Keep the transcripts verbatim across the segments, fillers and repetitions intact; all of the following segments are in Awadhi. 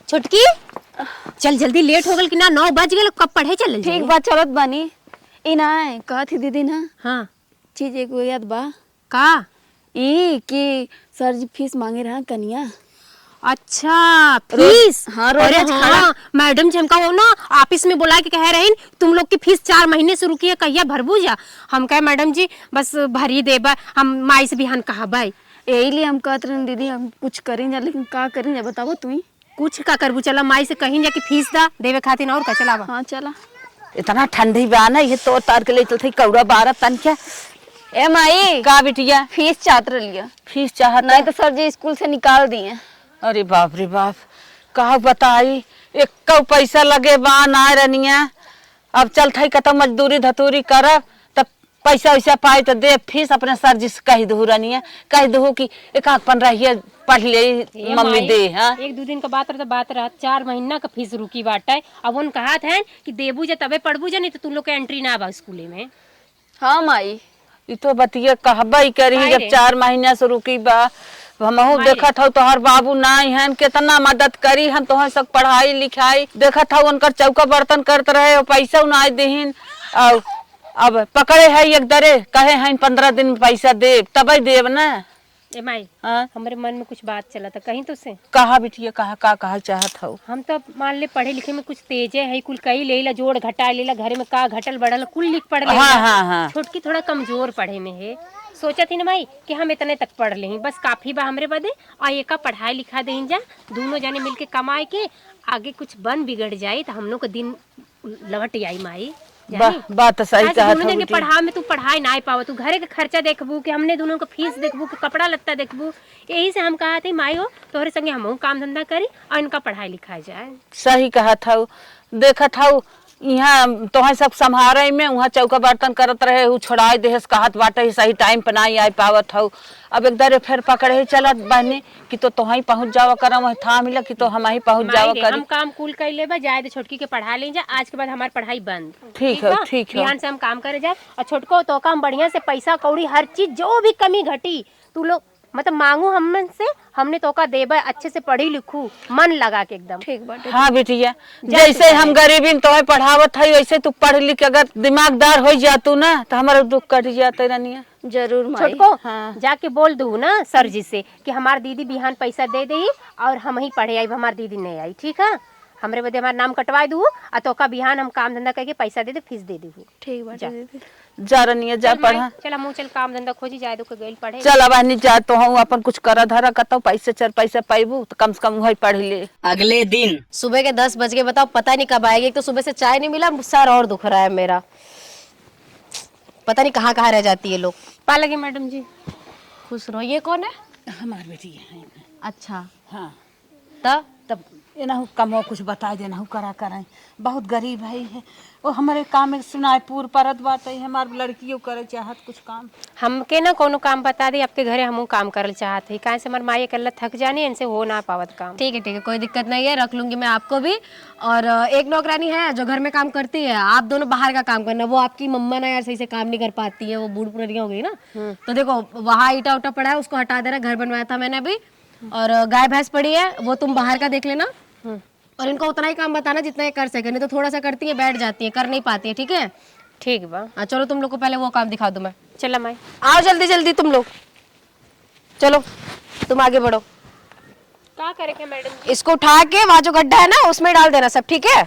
छोटकी, चल जल्दी, लेट हो गल कि ना, नौ बज गल, कब पढ़े चलल ठीक जाई? बा, चलत बानी। ई ना, कहत ही दीदी ना, हाँ। चीज एगो याद बा। का? ई कि सर जी फीस मांगे रहा कनिया। अच्छा, रोज, फीस? हाँ, रोज अरे आज हाँ, खड़ा। मैडम जी हमका वो ना ऑफिस में बुला के कह रही, तुम लोग की फीस चार महीने से रुकी है, कहिया भरबू जा? हम कहे, "मैडम जी, बस भरी देबा, हम माई से बिहान कहबै।" यही लिए हम कहत रहन, दीदी, हम कुछ करें जा, लेकिन का करें जा, बताओ तू ही। कुछ का करबू, चला माई से कहीं जा कि फीस दा, देवे खातिर, और का, चला बा। हाँ, चला। इतना ठंडी बा ना, ये तोड़ तार के ले चलते कौड़ा बारह तन के। ए माई, का बिटिया? फीस चाहत रहलिया। फीस चाहत नहीं है? तो सर जी स्कूल से निकाल दिए। अरे बाप रे बाप, का बताई, एक्को पैसा लगे बा ना रनिया। अब चलत हई कतौ मजदूरी धतूरी करब, तब पैसा वैसा पाई तो देब फीस। अपने सर जी से कह दहू रनिया, कह दहू कि एक आध पन्द्रहिया पढ़ ले ए मम्मी माई, दे, हाँ? एक दू दिन का बात रहा तो बात रहा, चार महीना का फीस रुकी बाटे। अब उन कहत हैं कि देबू जा तबे पढ़बू जा, नहीं तो तुम लोग के एंट्री ना बा स्कूले में। हाँ माई। ई तो बतिया कहबे करी, माई जब रे। चार महीना से रुकी बा। हमहू माई रे। देखत हौ तोहर बाबू नाई हन, केतना मदद करी हम तोहर सब पढ़ाई लिखाई। देखत हौ उनकर चौका बर्तन करत रहे, और पैसा नाई देहिन। और अब पकड़े है एक दरे, कहे हैं पन्द्रह दिन में पैसा देब, तबे देब ना। ए माई, हाँ? हमरे मन में कुछ बात चलत है, कहीं तो से? कहा बिटिया, कहा, का कहा चाहत हौ? हम तो मान ले पढ़े लिखे में कुछ तेजे है, कुल कई लेला, जोड़ घटाए लेला, घरे में का घटल बढ़ल कुल लिख पढ़ लेला। हाँ, हाँ, हाँ। छोटकी थोड़ा कमजोर पढ़े में है, सोचत ही ना माई कि हम इतने तक पढ़ लेही, बस काफी बा हमरे बदे। और एका पढ़ाई लिखा देही जा, दोनों जने मिलके कमाए के, आगे कुछ बन बिगड़ जाई तो हम लोग का दिन लवट आई माई, बा-, जानी? बात सही आज कहत दोनों हौ जन के बेटी। पढ़ावे में तू पढ़ाई नाई पावत, तू घरे के खर्चा देखबू कि हमने दोनों के फीस देखबू कि कपड़ा लत्ता देखबू। यही से हम कहत हई माई हो, तोहरे संगे हमहू काम धंधा करी और इनका पढ़ाई लिखाई जाए। सही कहत हौ, देखत हौ, इहाँ तोहई सब सम्हारे में, उहाँ चौका बर्तन करत रहे, उ छोड़ाई देहस कहत बाटे, सही टाइम पे नाई आइ पावत हौ। अब एक दरे फेर पकड़े ही चलत बहनी, कि तो तोहई पहुँच जावा करा, वहीं थाम हिला कि तो हमही पहुँच माई जावा रे, करी। हम काम कुल कइ लेबा, जाए दे छोटकी के पढ़ा लेइ जा, आज के बाद हमार पढ़ाई बंद। ठीक ठीक है, बा? ठीक है। बिहान से हम काम करे जाए, और छोटको तोका हम बढ़िया से पैसा कौड़ी हर चीज जो भी कमी घटी, तू लोग मतलब मांगू हमन से, हमने तोका देबे, अच्छे से पढ़ी लिखू, मन लगा के एकदम। ठीक बाटे। हाँ बिटिया, जा जैसे तू हम पढ़े। गरीबी में तोहे पढ़ावत हई, वैसे तू पढ़ लिख के अगर दिमागदार होइ जातू ना, तो हमारा दुख कट जाते रनिया। जरूर माई। छोटको, हाँ। जाके बोल दू ना सर जी से कि हमार दीदी बिहान पैसा दे देही और हमही पढ़े आइब, हमार दीदी नहीं आई, ठीक है? हमरे बदे हमार नाम कटवाए दू, आ तोका बिहान हम काम धंधा करके पैसा दे दे, फीस दे दू। ठीक बाटे जा। दीदी। जा रनिया, जा चल माई, पढ़ा। चल हमहू चल काम धंधा खोजी, जाए दू के गइल पढ़े। चल अब बहनी जा, तोहू अपन कुछ करा धरा, कतौ पैसे चार पैसा पाइबू तो कम से कम वही पढ़ ले। अगले दिन। सुबह के दस बज गए, बताओ पता नहीं कब आएगी। एक तो सुबह से चाय नहीं मिला, सर और दुख रहा है मेरा। पता नहीं कहाँ कहाँ रह जाती है लोग। पा लगे मैडम जी। खुश रहो। ये कौन है? हमार बेटी है। अच्छा। हाँ। त? तब एनहू कमो कुछ बताइ दे, एनहू करा कराई। बहुत गरीब है, है। ओ हमरे काम में सुनाई पूर परत बाटे, हमार लड़कियों करे चाहत कुछ काम। हमके ना कोनो काम बता दे, आपके घरे हमहू काम करल चाहत है। काहे से हमार माई अकेला थक जानी, इनसे हो ना पावत काम। ठीक है, ठीक है, कोई दिक्कत नहीं है, रख लूंगी मैं आपको भी। और, अ, एक नौकरानी है जो घर में काम करती है, आप दोनों बाहर का काम करना। वो आपकी मम्मा ना यार सही से काम नहीं कर पाती है, वो बूढ़ पुरानिया हो गई ना। हम्म। तो देखो, वहाँ ईटा उटा पड़ा है, उसको हटा देना, घर बनवाया था मैंने अभी। और, अ, गाय भैंस पड़ी है, वो तुम बाहर का देख लेना। हम्म। और इनको उतना ही काम बताना जितना ये कर सके, नहीं तो थोड़ा सा करती है, बैठ जाती है, कर नहीं पाती है, ठीक है? ठीक बा। हाँ, चलो तुम लोग को पहले वो काम दिखा दूँ मैं। चला माई। आओ जल्दी जल्दी तुम लोग, चलो तुम आगे बढ़ो। का करे के मैडम जी? इसको उठा के वहाँ जो गड्ढा है ना, उसमें डाल देना सब, ठीक है?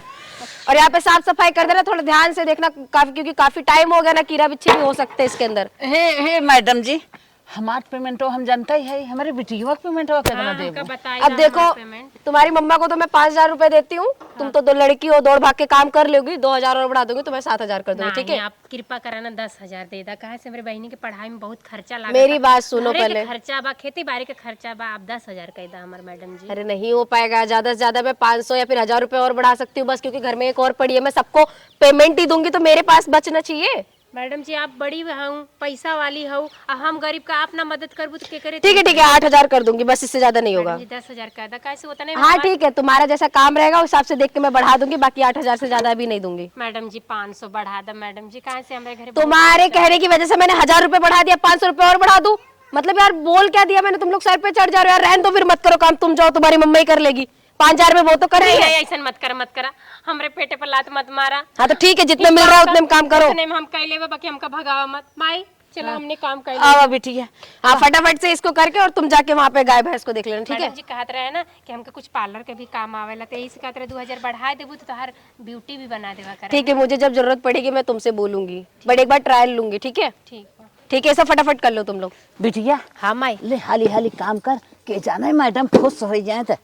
और यहाँ पे साफ सफाई कर देना, थोड़ा ध्यान से देखना, काफी, क्योंकि काफी टाइम हो गया ना, कीड़ा बिच्छी भी हो सकते हैं इसके अंदर। हे, हे मैडम जी, हमार पेमेंटो हम जानते ही है, हमारे बिटिया के पेमेंटवा कितना हाँ, देबो? हमका बताई अब ना देखो, हमार पेमेंट। तुम्हारी मम्मा को तो मैं पाँच हजार रुपए देती हूँ, तुम हाँ। तो दो लड़की हो, दौड़ भाग के काम कर लोगी, दो हजार और बढ़ा दूंगी, तुम्हें सात हजार कर दूंगी, ठीक नहीं, है? आप कृपा करा ना, दस हजार दे दा, काहे से हमरे बहिनी के पढ़ाई में बहुत खर्चा लागत मेरी बा। बात सुनो घरे के पहले। खर्चा बा, खेती बाड़ी के खर्चा बा, आप दस हजार कह दा हमार मैडम जी। अरे नहीं हो पाएगा, ज्यादा से ज्यादा मैं पाँच सौ या फिर हजार रुपए और बढ़ा सकती हूँ बस, क्योंकि घर में एक और पड़ी है, मैं सबको पेमेंट ही दूंगी तो मेरे पास बचना चाहिए। मैडम जी, आप बड़ी हऊ, पैसा वाली हऊ, आ हम गरीब का आप ना मदद करबू तो के करे? ठीक है, ठीक है, आठ हजार कर दूंगी, बस इससे ज्यादा नहीं होगा। मैडम जी, दस हजार कर दा, कैसे उतने में हाँ, हमार ठीक है, तुम्हारा जैसा काम रहेगा, उस हिसाब से देख के मैं बढ़ा दूंगी, बाकी आठ हजार से ज्यादा अभी नहीं दूंगी। मैडम जी, पाँच सौ बढ़ा दा, मैडम जी, काहे से हमरे घरे बहुत तुम्हारे खर्चा कहने की वजह से मैंने हजार रुपए बढ़ा दिया, पाँच सौ रुपए और बढ़ा दूं? मतलब यार, बोल क्या दिया मैंने, तुम लोग सर पे चढ़ जा रहे हो यार। रहन दो फिर, मत करो काम, तुम जाओ, तुम्हारी मम्मा ही कर लेगी। पाँच हजार में वो तो कर रही है। नहीं, ऐसन मत करा, मत करा। हमरे पेटे पर लात मत मारा। हाँ, तो ठीक है, जितना मिल रहा है उतने में काम करो। उतने में हम कइ लेबे, बाकी हमका भगावा मत। माई, चलो, हाँ। हमने काम कइ लिया। आवा बिटिया, हाँ, हाँ। फटाफट से इसको करके और तुम जाके वहाँ पे गाय भैंस को देख लेना, ठीक है? मैडम जी कहत रहे ना कि हमके कुछ पार्लर के भी काम आवेला, तो यही से कहत रहे, दो हजार बढ़ाए देबू तो तोहार ब्यूटी भी बना देवा करा। ठीक है, मुझे जब जरूरत पड़ेगी मैं तुमसे बोलूंगी, but एक बार ट्रायल लूंगी, ठीक है? ठीक बा। ठीक है, सब फटाफट कर लो तुम लोग। बिटिया, हाँ माई। ले हाली हाली काम कर, के जाने मैडम खुश होइ जाए तो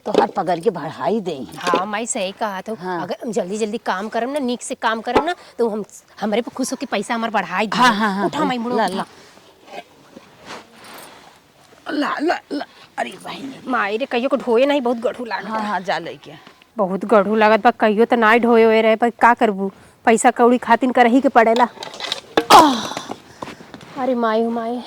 तोहार पगार के बढ़ाई देई। हाँ माई, सही कहत हो। हाँ। अगर हम जल्दी जल्दी काम करम ना, नीक से काम करम ना, तो हम, हमरे पे खुश होके पैसा हमार बढ़ाई दी। हाँ, हाँ, हाँ, उठा हाँ, माई, मुड़ो ला, उठा। ला। ला, ला, ला। अरे बहिनी। माई रे, कहियो को ढोए नहीं, बहुत गढ़ू लागत हाँ, बा। हाँ, जा लेके। बहुत गढ़ू लागत बा, कहियो तो नाई ढोए हुए रहे, पर का करबू, पैसा कौड़ी खातिन करही के पड़ेला। आह! अरे माई हो माई,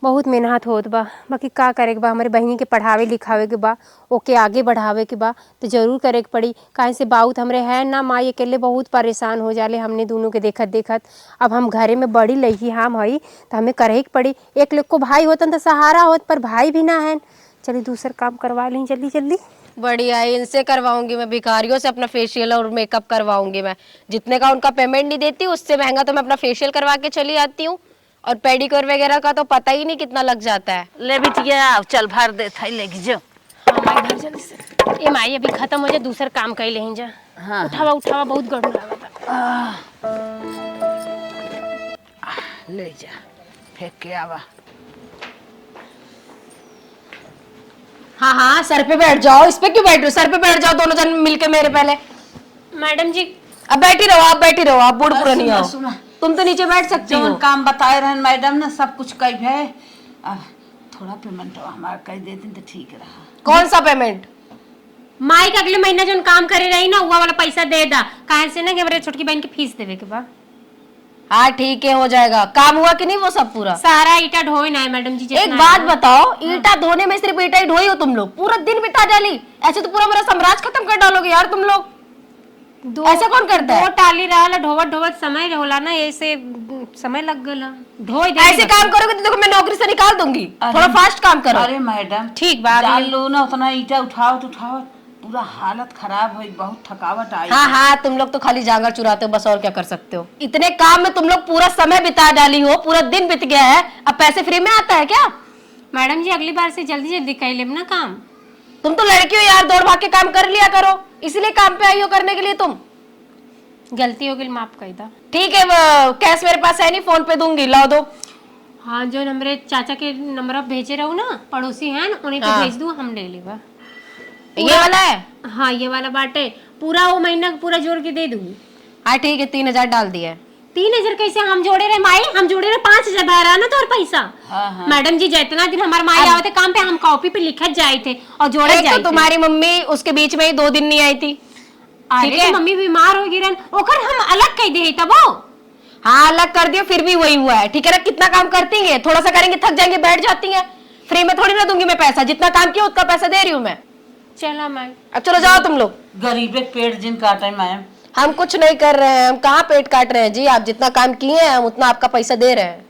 बहुत मेहनत होत बा, बाकी का करे के बा, हमरे बहिनी के पढ़ावे लिखावे के बा, ओके आगे बढ़ावे के बा, तो जरूर करे के पड़ी। काहे से बाउत हमरे है ना, माई अकेले बहुत परेशान हो जाले हमने दुनों के देखत देखत। अब हम घरे में बड़ी लइकी हम हई, तो हमें करे के पड़ी। एक लोग को भाई होतन तो सहारा होत, पर भाई भी ना है। चली दूसर काम करवा ली जल्दी जल्दी। बढ़िया है, इनसे करवाऊंगी मैं, भिखारियों से अपना फेशियल और मेकअप करवाऊंगी मैं। जितने का उनका पेमेंट नहीं देती, उससे महंगा तो मैं अपना फेशियल करवा के चली आती हूँ। और पेडिक्योर वगैरह का तो पता ही नहीं कितना लग जाता है। ले बिटिया, आओ, चल भर दे थाई लेके जो। हाँ माई, भर जल्दी से। ए माई, अभी खत्म हो जाए, दूसर काम कइ लेही जा। हाँ, उठावा, हाँ। उठावा, बहुत गरम लागत बा। आह, ले जा, फेंक के आवा। हाँ, हाँ, सर पे बैठ जाओ। इस पे क्यों बैठ रहे हो? सर पे बैठ जाओ दोनों जन मिलके मेरे पहले। मैडम जी। अब बैठी रहो, आप बैठी रहो, आप बूढ़ अरे पुरानी सुना, हो। सुना। तुम तो नीचे बैठ सकती जौन हो। काम बताए रहन मैडम ने, सब कुछ कइबे। अब थोड़ा पेमेंट हमारा कइ देती तो ठीक रहा। कौन सा पेमेंट? माई के अगले महीना जौन काम करे रही ना, उहा वाला पैसा दे दा। काहे से ना कि हमरे छोटकी बहन के फीस देवे के बा। हाँ, ठीक है, हो जाएगा। काम हुआ कि नहीं वो सब पूरा? सारा ईटा ढोए ना है, मैडम जी, जितना एक बात है ना। बताओ, हाँ। ईटा धोने में सिर्फ ईटा ही ढोई हो तुम लोग? पूरा दिन बिता डाली, ऐसे तो पूरा मेरा साम्राज्य खत्म कर डालोगे यार तुम लोग। दो, ऐसा कौन करता है? दो टाली रहल, ढोवत ढोवत समय होला ना, ऐसे समय लग गल। ढोए दे ऐसे बस। काम करोगे तो देखो, मैं नौकरी से निकाल दूंगी। अरे, थोड़ा फास्ट काम करो। अरे मैडम, ठीक बा, जान अगले लो ना, उतना ईटा उठावत उठावत पूरा हालत खराब होई, बहुत थकावट आई। हाँ, हाँ, तुम लोग तो खाली जांगर चुराते हो बस, और क्या कर सकते हो? इतने काम में तुम लोग पूरा समय बिता डाली हो, पूरा दिन बीत गया है, अब पैसे फ्री में आता है क्या? मैडम जी, अगली बार से जल्दी जल्दी कइ लेब ना काम। तुम तो लड़की हो यार, दौड़ भाग के काम कर लिया करो, इसीलिए काम पे आई हो करने के लिए तुम। गलती हो गई, माफ कर दा। ठीक है, वो कैश मेरे पास है नहीं, फोन पे दूंगी, लाओ दो। हाँ, जो हमरे चाचा के नंबर भेजे रहू ना, पड़ोसी हैं, उन्हीं पे हाँ। भेज दू, हम ले लेबा। ये पूरा वाला है? हाँ, ये वाला बाटे, पूरा वो महीना पूरा जोड़ के दे दू। हाँ ठीक है, तीन हजार डाल दिया है। तीन हजार कैसे हम जोड़े रहे माई, हम जोड़े रहे पाँच हजार, बाहर आना तोर पैसा। हाँ, हाँ। मैडम जी, जितना दिन हमार माई अब आवते काम पे, हम कॉपी पे लिखत जाए थे और जोड़त एक तो जाए थे। तुम्हारी मम्मी उसके बीच में ही दो दिन नहीं आई थी, अरे, ठीक है? तो मम्मी बीमार हो गई रहन, ओकर हम अलग कह दे तबो। हाँ, अलग कर दियो, फिर भी वही हुआ है, ठीक है ना? कितना काम करती हैं, थोड़ा सा करेंगे, थक जाएंगे, बैठ जाती हैं। फ्री में थोड़ी ना दूंगी मैं पैसा, जितना काम किया उतना पैसा दे रही हूँ मैं। चला माई। अब चलो, जाओ तुम लोग। गरीबे के पेट जिन काटे माई। हम कुछ नहीं कर रहे हैं, हम कहाँ पेट काट रहे हैं जी? आप जितना काम किए हैं, हम उतना आपका पैसा दे रहे हैं।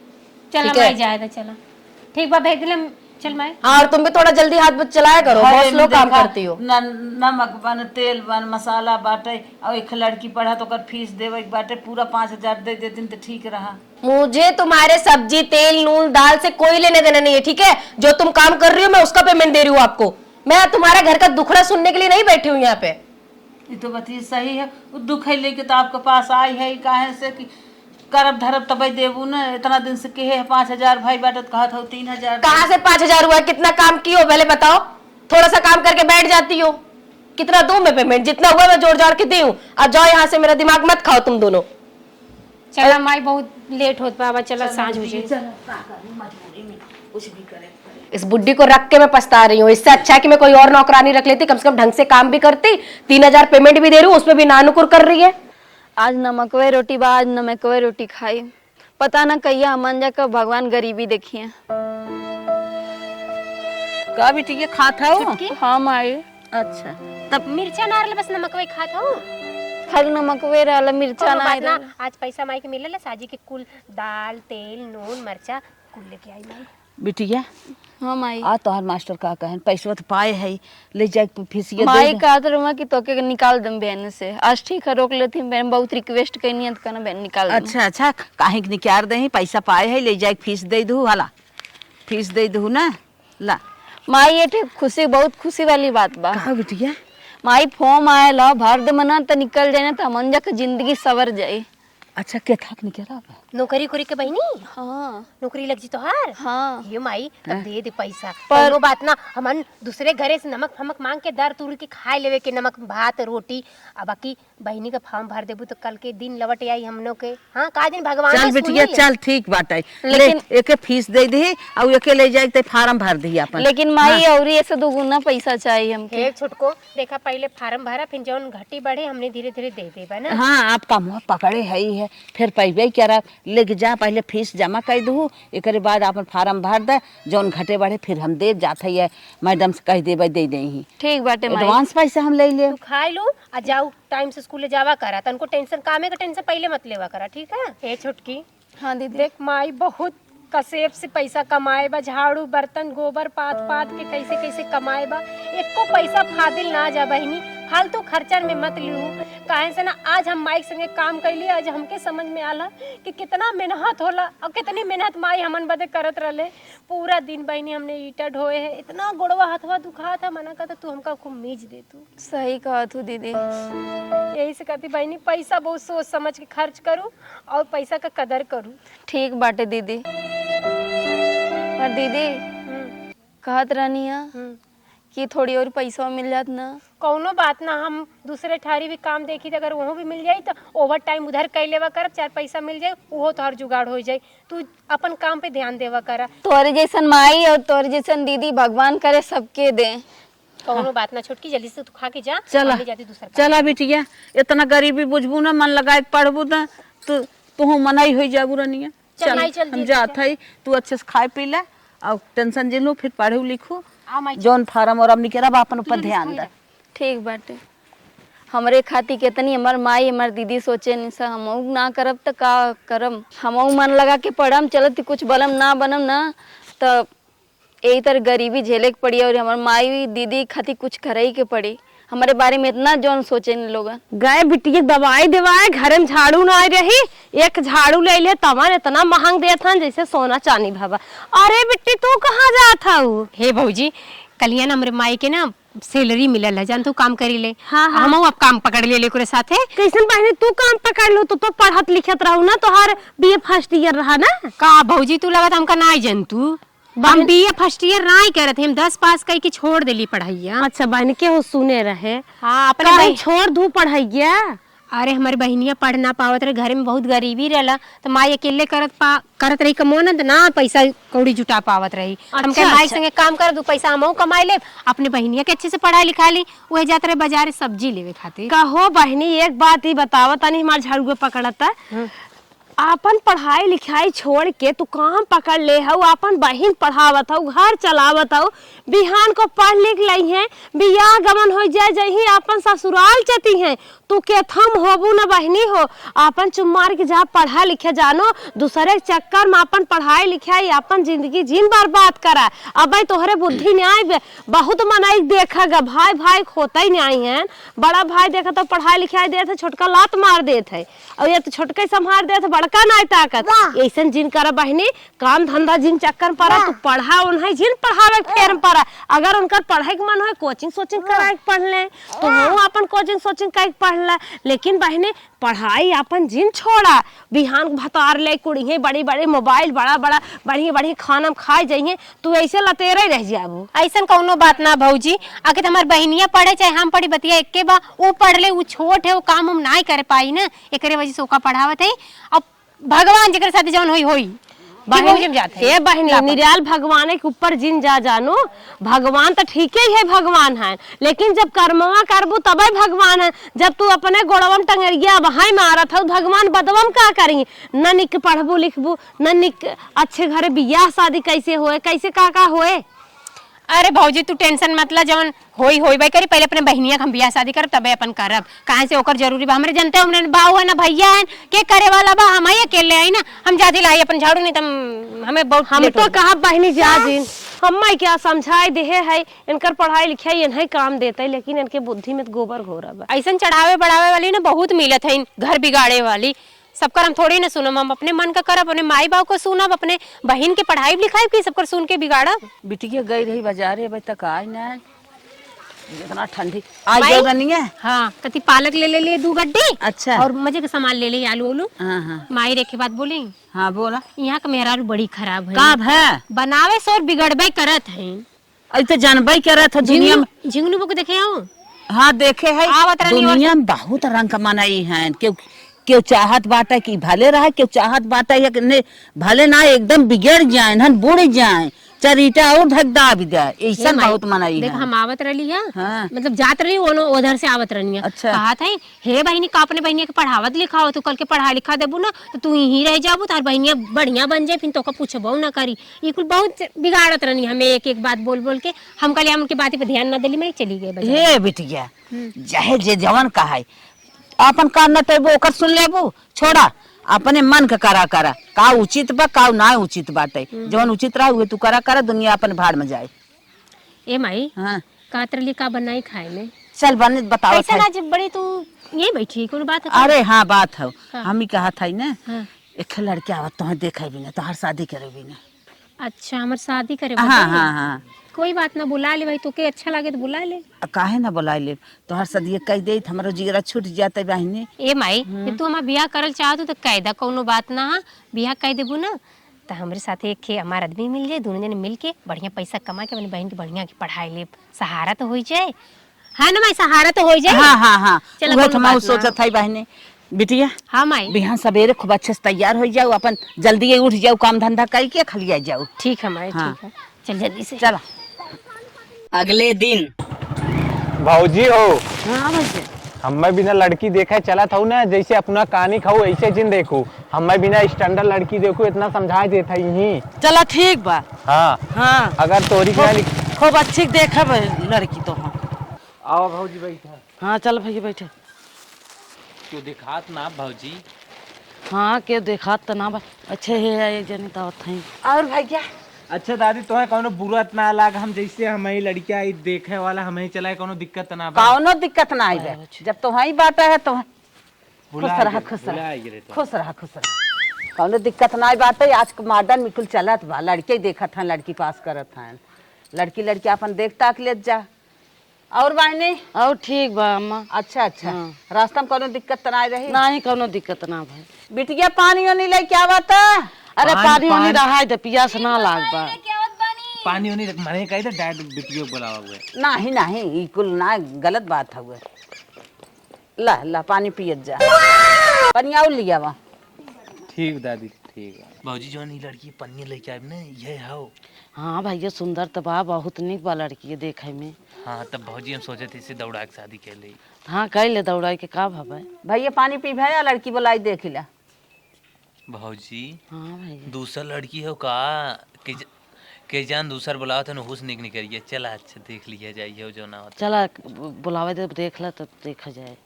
चला ठीक है? माई, जाए दे, चला। ठीक बा, भेज दिले, चल माई। हाँ, और तुम भी थोड़ा जल्दी हाथ चलाया करो, बहुत स्लो काम करती हो। न-, नमक बन, तेल बन, मसाला बाटे, और एक लड़की पढ़ा तो ओकर फीस देवे के बाटे, पूरा पाँच हजार दे देतिन तो ठीक रहा। मुझे तुम्हारे सब्जी, तेल, नून, दाल से कोई लेना देना नहीं है, ठीक है? जो तुम काम कर रही हो, मैं उसका पेमेंट दे रही हूँ आपको। मैं तुम्हारा घर का दुखड़ा सुनने के लिए नहीं बैठी हूँ यहाँ पे। ये तो बतिया सही है। वो दुख है लेके तो आपके पास आई है, काहे से कि करब धरब तबे देबू न। इतना दिन से कहे है पाँच हजार भाई बाटे, तो कहत हो तीन हजार। कहाँ से पाँच हजार हुआ? कितना काम की हो पहले बताओ। थोड़ा सा काम करके बैठ जाती हो। कितना दूँ मैं पेमेंट? जितना हुआ मैं जोड़ जाड़ के दी हूँ। अब जाओ यहाँ से, मेरा दिमाग मत खाओ तुम दोनों। चला माई, बहुत लेट होत बा, अब चला, साँझ हो जाई। चला, का करी, मजबूरी में कुछ भी करे के पड़े। इस बुड्ढी को रख के मैं पछता रही हूँ, इससे अच्छा है कि मैं कोई और नौकरानी रख लेती, कम से कम ढंग से काम भी करती, तीन हजार पेमेंट भी दे रही हूँ, उसमें भी नानुकुर कर रही है। आज नमकवे रोटी बा, आज नमकवे रोटी खाई। पता ना कहिया हमन जा कब भगवान गरीबी देखिए। का बिटिया खात हऊ? छुटकी? हाँ माई। अच्छा, तब मिर्चा ना रहल, बस नमकवे खात हऊ? खाली नमकवे रहल, मिर्चा कोनो ना बात ना, रहल। आज पैसा माई के मिलल, साजी के कुल दाल, तेल, नून, मरचा कुल लेके आई माई। बिटिया, हाँ माई। आ तोहार मास्टर का कहन, पैसवा तो पाए है, ले जाए के फीसिया दे माई दे। कहत रहुआ कि तोके निकाल देम बहन से। आज ठीक है, रोक लेती बहन, बहुत रिक्वेस्ट कैनी है तो कहना बहन निकाल देम। अच्छा, अच्छा, काहे के निकाल दे, पैसा पाए है, ले जाए के फीस दे दू, हला फीस दे दू ना, ला। माई, ये ठे खुशी, बहुत खुशी वाली बात बा। का बिटिया? माई, फॉर्म आयल ह, भर दे मना त निकल जाए ना, त हमन जा के जिंदगी सवर जाए। अच्छा, के थाक निकला बा? नौकरी उकरी के बहिनी? हाँ। नौकरी लग जी तोहार? हाँ। ये माई, तब हैं? दे दे पैसा। पर कौनो बात ना, हमन दूसरे घरे से नमक फमक मांग के दर तुर के खाए लेवे के, नमक भात रोटी। अब बाकी बहिनी का फॉर्म भर देबू तो कल के दिन लवट आई हमनों के। हाँ, का दिन भगवान चल ने बिटिया, सुनी। चल ठीक बाटे। लेकिन ले, एके फीस दे दही और एके ले जाए ते फार्म भर दही अपन। लेकिन माई, हाँ। औरी ऐसे दुगुना पैसा चाहिए हमके। हे छोटको, देखा पहले फार्म भरा, फिर जौन घटी बढ़े हमने धीरे धीरे दे देबा ना। हाँ, आप कमवा पकड़े है ही है, फिर पैबे क्या रहा, लेके जा पहले फीस जमा कर दू, एकरे बाद अपन फार्म भर दे, जौन घटे बढ़े फिर हम दे जात है, मैडम से कह देबे दे दे ही। ठीक बाटे माई। एडवांस पैसा हम ले ले। तू खाई लू आ जाऊ। टाइम से स्कूले जावा करा, तनको टेंशन, कामे के टेंशन पहिले मत लेवा करा, ठीक है? ए छोटकी, हाँ दीदी। देख माई बहुत कसेब से पैसा कमाए बा, झाड़ू बर्तन गोबर पाथ पाथ के कैसे कैसे कमाए बा, एको पैसा फादिल ना जा बहिनी, फालतू खर्चन में मत लिहू। काहे से ना आज हम माई के संगे काम कैली, आज हमके समझ में आला कि कितना मेहनत होला और कितनी मेहनत माई हमन बदे करत रहले। पूरा दिन बहिनी हमने ईटा ढोए है, इतना गोड़वा हथवा दुखात है, मना करता तू हमका खूब मीज दे तू। सही कहत हू दीदी। यही से कहती बहिनी, पैसा बहुत सोच समझ के खर्च करू और पैसा का कदर करू। ठीक बाटे दीदी। पर दीदी, हम्म। कहत रहनी है हम्म। कि थोड़ी और पैसा मिल जात ना। कौनो बात ना, हम दूसरे ठारी भी काम देखी थे, अगर वहाँ भी मिल जाई तो ओवर टाइम उधर कर लेवा करब, चार पैसा मिल जाई, वो तोहर जुगाड़ हो जाई। तू अपन काम पे ध्यान देवा करा। तोरे जैसन माई और तोरे जैसन दीदी भगवान करे सबके दे। कौनो बात ना छोटकी, जल्दी से तू खा के जा, चला, हम ले जाती दूसरा काम। चला बिटिया, इतना गरीबी बुझबू ना, मन लगाए के पढ़बू ना, तू, तू मनई हो जाबू रनिया। चल चल, माई, चल, हम दीदी, जात चल। हई, तू अच्छे से खाए पी ले और टेंशन जिन लू, फिर पढ़ू लिखू, आ माई, चल। जौन फार्म और हमनी के रब अपन ऊपर तू ध्यान स्कूल दे। जा। ठीक बाटे। हमरे खातिर केतनी हमर माई, हमर दीदी सोचे निसा, हमहू ना करब त का करब? हमहू मन लगा के पढ़म, चलत कुछ बनम ना बनम ना, त यही तरह गरीबी झेले के पड़ी और हमर माई दीदी खातिर कुछ करे ही के पड़ी। हमरे बारे में इतना जौन सोचे न लोगन। गए बिटिया दवाई देवाए, घरे में झाड़ू ना आई रही, एक झाड़ू ले ले, तवन इतना महंग देत हन जैसे सोना चांदी भवा। अरे बिट्टी, तू कहाँ जात हऊ? हे भौजी, कलिया ना हमरे माई के ना सैलरी मिलल है, जान तू काम करी ले। हाँ, हाँ। हमहू अब काम पकड़ ले, ले ओकरे साथे। कैसन बहिनी तू काम पकड़ लो? तू तो पढ़त लिखत रहू ना, तोहार बीए फर्स्ट ईयर रहा ना। का भौजी, तू लगत हमका ना जान तू? बहिन हम बीए फर्स्ट ईयर ना ही करत है, हम दस पास कई के छोड़ देली पढ़ाइया। अच्छा बहिन, केहू सुने रहे? हाँ, अपने काहे बहिन छोड़ दू पढ़ाइया? अरे, हमारी बहिनिया पढ़ ना पावत रहे, घर में बहुत गरीबी रहला, तो माई अकेले करत पा-, करत रही कमौना, तो ना पैसा कौड़ी जुटा पावत रही। हम अच्छा, कहे, "माई अच्छा। संगे काम कर, दू पैसा हमहू कमाई लेब, अपने बहिनिया के अच्छे से पढ़ाई लिखाई ली।" वह जात रहे बाजारे सब्जी लेवे खातिर। कहो बहिनी, एक बात ही बतावा, तनी हमार झड़ुआ पकड़ता। हम्म। आपन पढ़ाई लिखाई छोड़ के तू काम पकड़ ले हऊ, आपन बहिन पढ़ावत हऊ, घर चलावत हऊ, बिहान को पढ़ लिख लई हैं, बियाह गमन हो जाए, जही आपन ससुराल चती हैं, तू केथम होबू न बहिनी हो, आपन चुप मार के जा पढ़ा लिखे जानो, दूसरे के चक्कर में आपन पढ़ाई लिखाई, आपन जिंदगी जिन बर्बाद करा। अबे तोहरे बुद्धि न्याय बे-, बहुत मनई देखा गा, भाई भाई खोता ही न्याय हैं, बड़ा भाई देखा तो पढ़ाई लिखाई देत है, छोटका लात मार देत है। और ये तो छोटके संभार देत, बड़का नाय ताकत। वाह। ऐसन जिन करा बहिनी, काम धंधा जिन चक्कर में पड़ा, वाह। तू पढ़ा उन्हें जिन पढ़ावे के फेर में पड़ा। अगर उनकर पढ़े के मन होए, कोचिंग सोचिंग वाह। कराए के पढ़ ले, तो वाह। वो अपन कोचिंग सोचिंग करके पढ़ ले। लेकिन बहिनी, पढ़ाई अपन जिन छोड़ा, बिहान भतार ले कुड़ी है, बड़ी बड़ी मोबाइल, बड़ा बड़ा बढ़िया बढ़िया खाना में खाए जाइए, तू ऐसे लतेरे रह जाबू। ऐसन कौनो बात ना भौजी, आखिर हमार बहिनिया पढ़े चाहे हम पढ़ी, बतिया एक्के बा। ऊ पढ़ ले, ऊ छोट है, ऊ काम हम नाय कर पाई ना, एकरे वजह से ओका पढ़ावत है। अब भगवान जेकरे साथे जौन होई, होई। कि बहिनी, भौजी हम जात है। ए बहिनी, लापा। निराल भगवान के ऊपर जिन जा जानू, भगवान तो ठीके ही है, भगवान है, लेकिन जब कर्मवा करबू तबे भगवान है। जब तू अपने गोड़वा में टंगरिया बहाई मारत हो, भगवान बदवा में का करी? न निक पढ़बू लिखबू, न निक अच्छे घरे बियाह शादी कैसे होए, कैसे का का होए? अरे भौजी, तू टेंशन मत ला, जवन होई होई बाई करी। पहले अपने बहिनिया के हम बियाह शादी करब, तबे अपन करब। काहे से ओकर जरूरी बा। हमरे जनते, हमरे भाव है ना, भैया है, के करे वाला बा? हम ही अकेले आई ना। हम जाती लाई अपन झाड़ू, नहीं तो हम, हमें बहुत हम लेट तो हो जाई। कहा बहिनी जा हाँ। जिन। हम माई क्या समझाए देहे है, इनकर पढ़ाई लिखाई इन्हें काम देते, लेकिन इनके बुद्धि में तो गोबर घोरा बा। ऐसन चढ़ावे बढ़ावे वाली ना बहुत मिलत है, घर बिगाड़े वाली। सबकर हम थोड़ी ना सुनम, हम अपने मन का करब, अपने माई बाप को सुनब, अपने बहिन के पढ़ाई लिखाई की सबकर सुन के बिगाड़ब। बिटिया गई रही बाजारे, अबे तक आई ना। इतना ठंडी। आई माई? गयो रनिया? हाँ, कति पालक ले ले लिए दू गड्डी। अच्छा। और मजे के सामान ले ले, आलू उलू। हाँ, हाँ। माई रेखे बात बोली। हाँ, बोला। यहाँ का मेहरारू बड़ी खराब है। का है? बनावे से और बिगड़बे करत है। अई तो जानबे करत है दुनिया में। झिंगनू, झिंगनू बो के देखे हो? हाँ, देखे है। आवत रहनी दुनिया और में बहुत रंग के मनई हैं। केहू, केहू चाहत बाटे कि भले रहे, केहू चाहत बाटे या कि ने, भले ना एकदम बिगड़ जाए, हन बुड़ जाए, चार ईंटा और धक दाब दे, ऐसन हे माई, बहुत मनई देख, है। हम आवत रहली है, हाँ। मतलब जात रहली, ओनो उधर से आवत रहनी है। अच्छा। कहत है, "हे बहिनी, का अपने बहिनिया के पढ़ावत लिखावत हो? कल के पढ़ा लिखा देबू ना, तो तू यहीं रह जाबू, तार बहिनिया बढ़िया बन जाए, फिर तोका पूछबो ना करी।" ई कुल बहुत बिगाड़त रहनी हमें, एक एक बात बोल बोल के। हम कहले, हम उनके बात पे ध्यान ना देली, मैं चली गई बाजार। हे बिटिया, हम्म। चाहे जे जवन कहाई, आपन कान न तैबू, ओकर सुन लेबू, छोड़ा, अपने मन के करा करा, का उचित बा, का ना उचित बाटे। हम्म। जवन उचित रहा, उहे तू करा करा, दुनिया अपन भाड़ में जाए। ए माई, हाँ। कहत रहली का बनाई खाए में? चल बने बताओ कैसे था। आज बड़ी तू यहीं बैठी, कोनो बात है? अरे हाँ, बात है। हाँ। हम ही कहत है ना, हाँ। एक लड़के आवत तोहे देखे भी ना, तोहार शादी करे भी ना। अच्छा, हमर शादी करे हाँ, बा? हाँ, हाँ। कोई बात ना, बुला ले भाई, तोके अच्छा लागे तो बुला ले। आ, काहे ना बुला ले? तोहार शादी कह दे, हमरो जिगरा छूट जाते बहिनी। ए माई, हम्म। जब तू हमार बियाह करल चाहत हो तो कह दा, कौनो बात ना है। बियाह कह देबू ना, तो हमरे साथे एक खे हमार आदमी मिल जाए, दोनों जने मिल के बढ़िया पैसा कमा के अपनी बहन के बढ़िया के पढ़ाई लेब, सहारा तो होई जाए। है ना माई, सहारा तो होई जाए। हाँ, हाँ, हाँ। चला, उहे कौनो तो हम बात ना। सोचत हई बहिनी। बिटिया, हाँ माई। बिहान सबेरे खूब अच्छे से तैयार हो जाओ, अपन जल्दी उठ जाओ, काम धंधा कई के खलिया जाओ। ठीक है माई, हाँ। ठीक है। चल जल्दी से। चला। अगले दिन। भौजी हो। हाँ भैया। हम्मे बिना लड़की देखे चलत हऊ ना, जैसे अपना कानी खाऊ ऐसे जिन देखू। हम्मे बिना standard लड़की देखू, इतना समझा देत हई ही। चला ठीक बा। हाँ। हाँ। अगर तोरी के खूब, ना लिख- खूब अच्छी देखब लड़की तो हम। आओ भौजी बैठा। हाँ चल भैया बैठे। क्यों देखात ना भौजी? हाँ, के देखात त ना बा। अच्छे हे, एक जनी त आवत हई। और भैया? अच्छा दादी, तोहे कौनो बुरा त ना लाग, हम जैसे हम ही लड़किया ई देखे वाला, हम ही चलाए, कौनो दिक्कत त ना बा? कौनो दिक्कत ना आई बे। अच्छा। जब तोहई बात है तो बुला खुश रहा, आइए, खुश रहा। बुला आइए रे तो। खुश रहा, खुश रहा। कौनो दिक्कत ना आई बात है, आज के modern में कुल चलत बा, लड़के देखत हैं, लड़की पास करत हैं, लड़की लड़की अपन देख ताक लेत जा। और बहिनी? और ठीक बा अम्मा। अच्छा, अच्छा। हाँ। रास्ता में कौनो दिक्कत त ना रही? नाही, कौनो दिक्कत ना भाई। बिटिया, पानी ओनी लेके आवा त। अरे, पानी, पानी ओनी पानी। रहाई दे, पियास ना लाग बा। पानी ओनी मने कही दे, डायरेक्ट बिटिया को बुलावा हुए। नाही, नाही, ई कुल ना, गलत बात हउए। ला, ला, पानी पियत जा। पनिया और लियावा। ठीक दादी, ठीक है। भौजी, जौन ई लड़की पनिया लेके आइब ना, यह हौ। हाँ भैया, सुंदर त बा, बहुत निक बा लड़की देखे में। हाँ, तब भौजी हम सोचत ही इसे दौड़ा के शादी कर ले। हाँ, कर ले दौड़ा के, का भवे? भैया, पानी पीबे या लड़की बुलाई देख ला। भौजी, हाँ भैया। दूसर लड़की हो का? के ज-, के जान दूसर बुलावत है, नहुस निक निकरिए। चला, अच्छा, देख लिया जाए, हो जो ना होता। चला, ब-, बुलावे दे, देख ला, तब देखा जाए।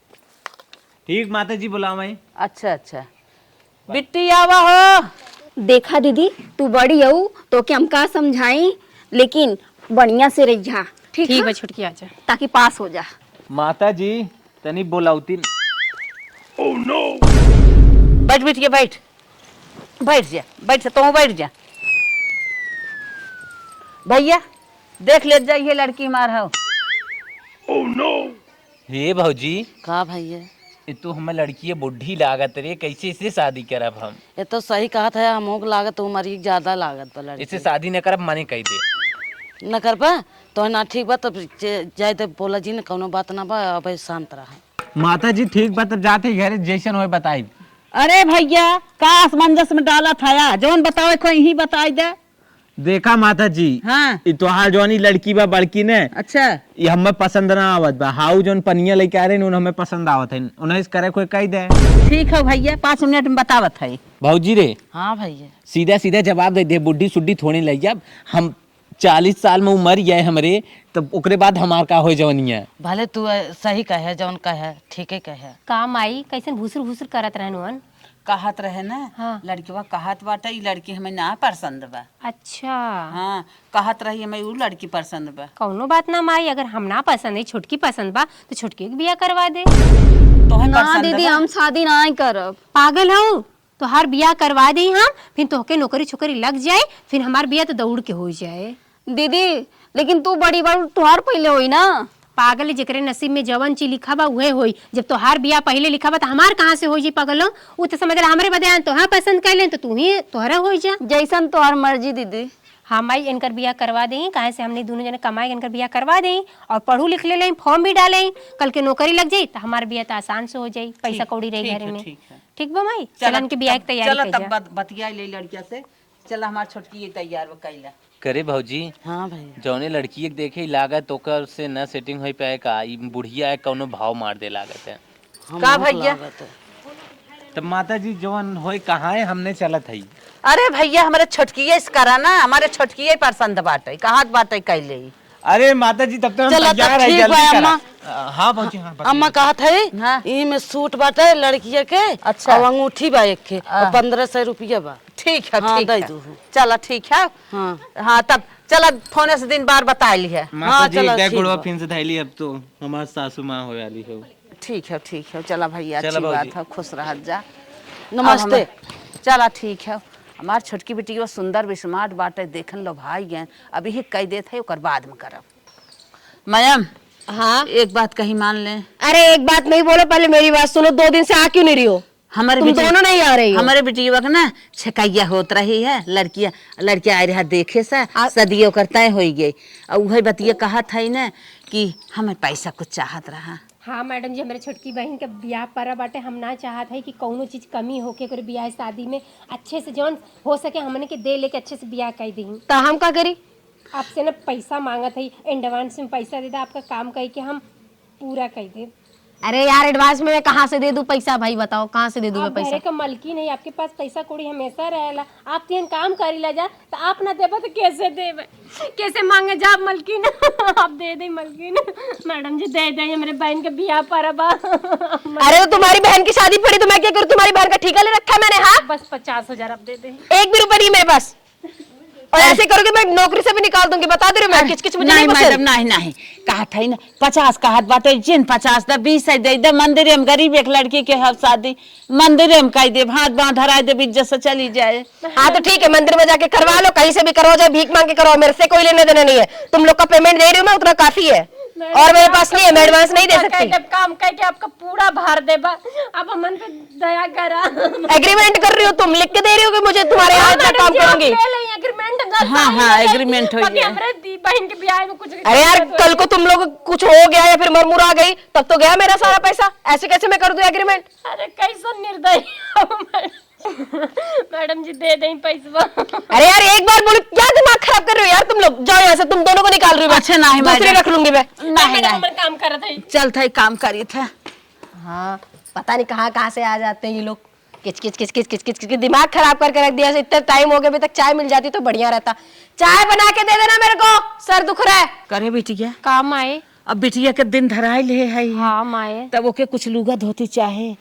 ठीक माता जी, बुलावे। अच्छा, अच्छा। बिट्टी आवा हो। देखा दीदी, तू बड़ी हऊ, तोके हम का समझाई, लेकिन बढ़िया से रहिया, ठीक ठीक है? बा छोटकी, आजा। ताकि पास हो जा। माता जी, तनी बोलावती न। बैठ बिटिया, बैठ। बैठ जा, बैठ जा, तू बैठ जा। भैया, देख लेत जा, ये लड़की हमार हौ। हे भौजी। का भैया? ये तो हमें लड़की बुढ़ी लागत रे, कैसे इसे शादी करब हम? ये तो सही कहत है, हमहू के लागत उमर ही ज्यादा लागत बा लड़की। इसे शादी न करब, मने कह दे। न करबा? तो ना ठीक बा, तब जे-, जाए दे, बोला जी न, कौनो बात ना बा, अब शांत रहा। माता जी, ठीक बा, तब जाते घरे, जैसन होए बताई। अरे भैया, का असमंजस में डाला था या? जौन बतावे को यही बताई दे। देखा माता जी, हाँ। ई तोहार जौन ई लड़की बा बड़की ने, अच्छा। ई हमें पसंद ना आवत बा। हाउ जौन पनिया लेके आ रहे हैं, उन हमें पसंद आवत है। उन्हें इस करे कोई कह दे। ठीक है भैया, पाँच मिनट में बतावत है। भौजी रे। हाँ भैया। सीधा सीधा जवाब दे दे, बुढ़ी सुड्ढी थोड़ी ले जाब। हम चालीस साल में उमर ये हमरे, तब ओकरे बाद हमार का होए जवनिया? भले तू, अ, सही कहे, जौन कहे, ठीके कहे। का माई, कैसन भुसुर भुसुर करत रहनु हन? कहत रहे ना, हाँ। लड़कवा कहत बाटे, "ई लड़की हमें ना पसंद बा।" अच्छा। हाँ, कहत रही, "हमें ऊ लड़की पसंद बा।" कौनो बात ना माई, अगर हम ना पसंद है, छोटकी पसंद बा, तो छोटकी के बियाह करवा दे। तोहे ना पसंद दीदी, बा? हम शादी ना करब। पागल हो? तोहार बियाह करवा देई हम, फिर तोहके नौकरी छोकरी लग जाए, फिर हमार बियाह तो दौड़ के हो जाए। दीदी, लेकिन तू बड़ी बार तोहार पहिले होई ना। पागल, जेकरे नसीब में जवन चीज लिखा बा, उहे होई। जब तोहार बियाह पहिले लिखा बा, तो हमार कहाँ से हो जी, पागल हो? उ तो समझ रहा, हमरे बदे आन, तोहार पसंद कर लें, तो तू ही, तोहरा हो जा। जैसन तोहार मर्जी, दीदी। हाँ माई, इनकर बियाह करवा देई, काहे से हमने दोनों जने कमाए, इनकर बियाह करवा देई और पढ़ू लिख ले लें, फॉर्म भी डालें, कल के नौकरी लग जाई, तो हमार बियाह तो आसान से हो जाई, पैसा ठीक, कौड़ी रही ठीक घरे है, में। ठीक है। ठीक बा माई, चला चलन के बियाह तब, की तैयारी चला कर तब जा। बत-, बतिया ले लड़किया से। चला, हमार छोटकी ये तैयार बा, कैला। करे भौजी, हाँ भैया। जौने लड़की के देखे लागत, ओकर से न सेटिंग होई पाए का? ई बुढ़िया है, कौनो भाव मार दे लागत है। हम का भैया? लागत है। तब माता जी, जौन होई कहाँ है, हमने चलत हई। अरे भैया, हमरे छोटकिए से करा ना, हमरे छोटकिए पसंद बाटे, कहत बाटे कैले ही। अरे माता जी, तब तो हम चला, तब तैयार है, ठीक जल्दी बा, करा। अम्मा। अ, हाँ भौजी, हाँ, बताइए। अम्मा कहत है, हाँ। ई में सूट बाटे लड़किया के, अच्छा। और अंगूठी बा एक के, और हाँ। पन्द्रह सौ रुपया बा। ठीक है, हाँ, ठीक दे है। दू। चला, ठीक है। हाँ। हाँ, तब चला, फोने से दिन बार बताई ली है। माता हाँ, जी, चला, एक दाई ठीक गोड़वा बा। फिन से धैली, अब तो हमार सासू माँ होए वाली हो। ठीक है, ठीक है, चला भैया, चला अच्छी बात है, खुश रहत जा। नमस्ते। अब हम, चला, ठीक है, हमार छोटकी बिटिया सुंदर, स्मार्ट बाटे, देखन लो भाई गए, अब यही कह देत है, ओकर बाद में करब। मैम, हाँ? एक बात कही मान ले। अरे, एक बात नहीं बोलो, पहले मेरी बात सुनो, दो दिन से आ क्यों नहीं रही हो? हमारे तुम बिटिया, दोनों नहीं आ रही हो। हमारे बिटिया के ना छेकैया होत रही है, लड़किया, लड़किया आए रहा देखे से, आ- सदियों कर तय होई गई। और वही बतिया कहत है ना कि हमें पैसा कुछ चाहत रहा। हाँ मैडम जी, हमारे छोटकी बहन के बियाह पड़ा बाटे, हम ना चाहत है कि कौनो चीज कमी होके ओकरे बियाह शादी में, अच्छे से जौन हो सके हमने के दे लेके अच्छे से बियाह कर दी। तो हम का करी? आपसे ना पैसा मांगत है, एडवांस में पैसा दे दा, आपका काम करके हम पूरा कर दे। अरे यार, एडवांस में मैं कहाँ से दे दूँ पैसा भाई, बताओ कहाँ से दे दूँ मैं आप पैसा? घरे का मलकिन है, आपके पास पैसा कौड़ी हमेशा रहेला। आप तीन काम करी ला जा, तो आप ना देबा तो कैसे देबे? कैसे मांगे जा आप मलकिन? आप दे दे मलकिन। मैडम जी दे दे, हमरे बहन के बियाह पर बा। अरे तो तुम्हारी बहन की शादी पड़ी तो मैं क्या करूँ? तुम्हारी बहन का ठेका ले रखा है मैंने, हाँ? बस पचास हजार आप दे दे। एक भी रुपया नहीं मेरे पास। और ऐसे करोगे मैं नौकरी से भी निकाल दूंगी, बता दे रही हूँ मैं, अरे, किच किच मुझे नहीं नहीं पसंद। मैडम, नहीं, नहीं, कहत है ना, पचास कहत बाटे, जिन पचास दा, बीस है दे दे, मंदिर में गरीब एक लड़की के हर शादी मंदिर में कह देब, हाथ बांह धराए देब, इज्जत से चली जाए। हाँ तो ठीक है, मंदिर में जाके करवा लो, कहीं से भी करवाओ, चाहे भीख मांग के करवाओ, मेरे से कोई लेना देना नहीं है। तुम लोग का पेमेंट दे रही हूँ मैं, उतना काफी है। मैडम, और मेरे पास नहीं है, मैं एडवांस नहीं दे सकती। जब काम करके आपका पूरा भार देबा, अब हमन पे दया करा। एग्रीमेंट कर रही हो तुम, लिख के दे रही हो कि मुझे तुम्हारे यहाँ हाँ, इतना मैडम काम जी, आप करूंगी। ले लें एग्रीमेंट, हम हाँ, साइन हाँ, कर लें। एग्रीमेंट हो बाकी गया। हमरे दी बहन के ब्याह में कुछ अरे यार, दिक्कत हो कल को तुम लोग कुछ हो गया या फिर मर मुरा गई, तब तो गया मेरा सारा पैसा। ऐसे कैसे मैं कर दूं एग्रीमेंट? अरे कैसा निर्दयी हो मैडम। मैडम जी दे दें पैसवा। अरे यार, एक बार बोलो, क्या दिमाग खराब कर रहे हो यार तुम लोग? जाओ यहाँ से, तुम दोनों को निकाल रही हूँ मैं। अच्छा, नहीं, दूसरे मैडम। रख लूंगी मैं। नहीं, मैडम, नहीं। हमारा काम करत है। चल, था काम करिए था। हाँ, पता नहीं कहाँ कहाँ से आ जाते हैं ये लोग। किच किच किच किच किच किच किच, दिमाग खराब करके रख दिया। इतना टाइम हो गया, अभी तक चाय मिल जाती तो बढ़िया रहता। चाय बना के दे देना मेरे को, सर दुख रहा है। करे बिटिया। काम आए। अब बिटिया के दिन धराए ले है। हाँ, माए। तब ओके कुछ लुगा धोती चाहे,